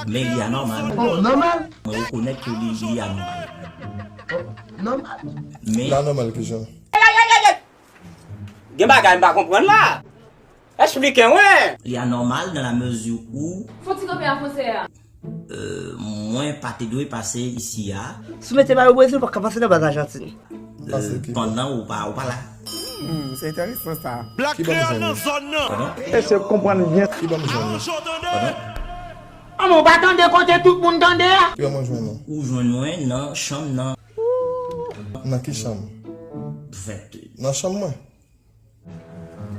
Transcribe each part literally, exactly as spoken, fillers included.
Men li anòmal. Oh, nòmal? Mwen rekonèt ke li, li anòmal. Oh, nòmal? Men L anòmal kijan? Gen bagay m pa konprann la. Esplike mwen. Li anòmal dans la mesure où Fò ti kanpe a franse a. euh, mwen pa te dwe pase isi a. Si w mete mayo Brezil, ou pa ka pase nan baz Ajantin. Euh, pandan ou pa, ou pa la. Hmm, se enteresan sa. Black Kreyòl nan zòn nan. Pardon? Èske w konprann byen? Ki ban m jwenn li? Pardon? Anmè, ou pa tande kote tout moun tande a? Ki ban m jwenn li? Ou jwenn mwen nan chanm nan. Nan ki chanm? Fèt. Nan chanm mwen?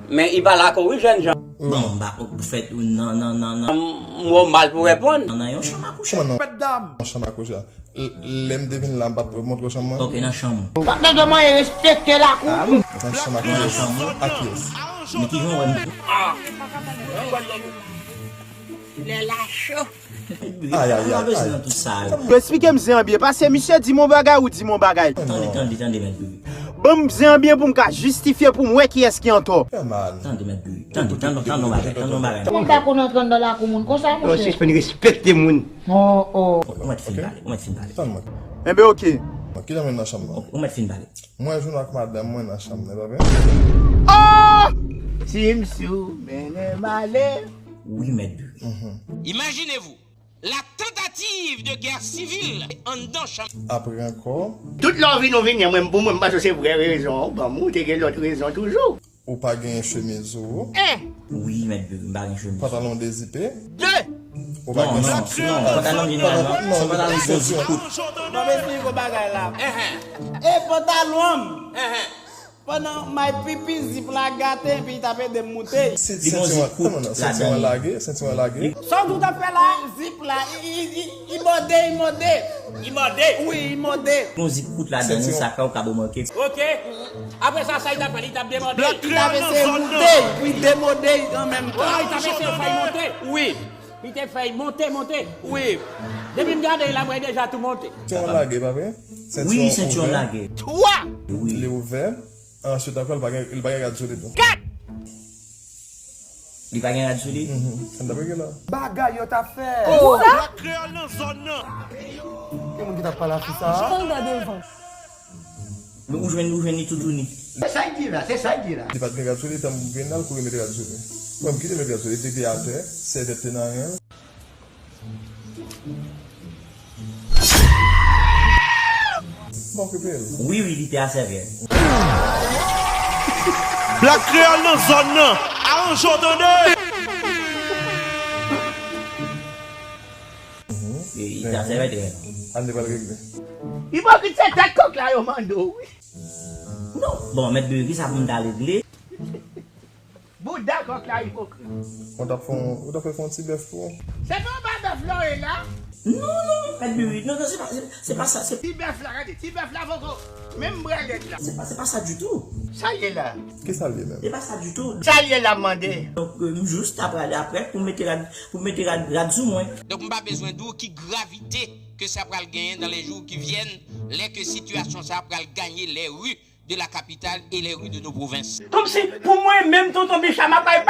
Men i pa la kou wi jèn jan. Bon, m pa fèt nan, nan, nan, nan, M wè w mal pou reponn. nan yon chanm akouche. Kòman nan Mèt dam. Nan chanm akouche a? L- Lè m te vin la, m pa t montre w chanm mwen? Ok, nan chanm. Fòk nèg yo manyen respekte lakou. Nan chanm akouche a? A kiyès? Men ki jan w wè m? Lè la cho. Ay, ay, Ou pa ay, bezwen ay. Nan tout sa. Ou eksplike m zen an byen. Pase misye di m yon bagay, ou di m yon bagay. Tande, tande, tande, mèt Bebe. Ban m zen an byen pou m ka jistifye pou m wè kiyès ki antò. Kèman? Tande, mèt Bebe. Tande, tande, tande yon bagay, tande yon bagay. Moun pa konn antre anndan lakou moun konsa, Yo monchè. sispann respekte moun. Oh, oh. Ou mèt fin pale, ou mèt fin pale. Tann mwen. Enben, oke. Bon, ki jan mwen nan chanm nan? Ou mèt fin pale. Mwen jwenn ak madanm mwen nan chanm nan, pa vre? Si m sou mennen m ale. Wi, mèt Bebe. Imaginez-vous la tentative de guerre civile anndan chanm. Apre ankò, Tout lè w vin, ou vini, mwen, pou mwen, m panse se vrè rezon w ban m, ou te gen lòt rezon toujou. Ou pa genyen chemiz ou, En, Wi, mèt Bebe, m pa gen chemiz. Pantalon dezipe, de, ou pa Non, gen non, senti- non, pantalon gen pantalon- nan, non, se pantalon gen gon zip senti- kout. Ban m esplike w bagay la. E pantalon m. Pandan m ay pipi, zip la gate epi l t ap ede m moute. Se- Li gon Senti zip an- kout non, non, senti ladan an li. Lage, senti an lage. Sa w di w t ap fè la? Zip la, i, i, i, i mòde, i mòde. I mòde? Wi, i mòde. Gon zip kout ladan li, sa fè w ka bò manke. Ok. Apre sa, sa li t ap fè? Li t ap demande. Black Li t ap Kreyòl nan eseye zòn moute, nan. pou l demode an menm Ah, li t tan. ap eseye fè l monte. Wi. Li te fè l monte, monte. Wi. Depi m gade l la, mwen deja tou monte. Senti an lage, pa vre? Wi, senti an lage. twa. Wi. Li ouvè. Answit ankò, li pa gen, li pa gen rad sou li tou. Li pa gen rad sou li? Mhm. An dapre gen la. Bagay yo t ap fè. Kisa? Kreyòl nan zòn nan. Gen moun ki t ap pale ak fi sa. Jan l gade van. Men ou jwenn, ou jwenn li toutouni. Se sa y di la, se sa y di la. Li pa t gen rad sou li, tanm vin la, l kouri mete rad sou li. Bon, m kite met rad sou li, li te atè, sèvyèt te nan ren. Bon, okipe l. Wi, wi, li te a sèvyèt. Black Kreyòl nan zòn nan. Aranje w tande. Li te a sèvyèt, wi. Ann te pral regle. Ipokrit, se tèt kòk la yo mande w, wi. Non. Bon, mèt Bebe, kisa pou m ta regle? Bouda kòk la ipokrit. Ou t ap fè yon, ou t ap fè fè yon ti bèf pou ou? Se pa yon ba bèf la w ye la? Non, non, mèt Bebe, non, non, se pa, se, se pa sa, se Ti bèf la, gade, ti bèf la poko menm brèdèt la. Se pa, se pa sa ditou. Sa l ye la? Kisa l ye menm? Se pa sa ditou. Sa l ye la m mande? Donk, euh, m jis ta prale aprè pou m mete rad, pou m mete rad, rad sou mwen. Donk m pa bezwen di w ki gravite ke sa pral genyen dans les jours qui viennent, lè ke sitiyasyon sa pral gaye les rues de la capitale et les rues de nos provinces. Kòmsi pou mwen menm tonton Bicha m ap bay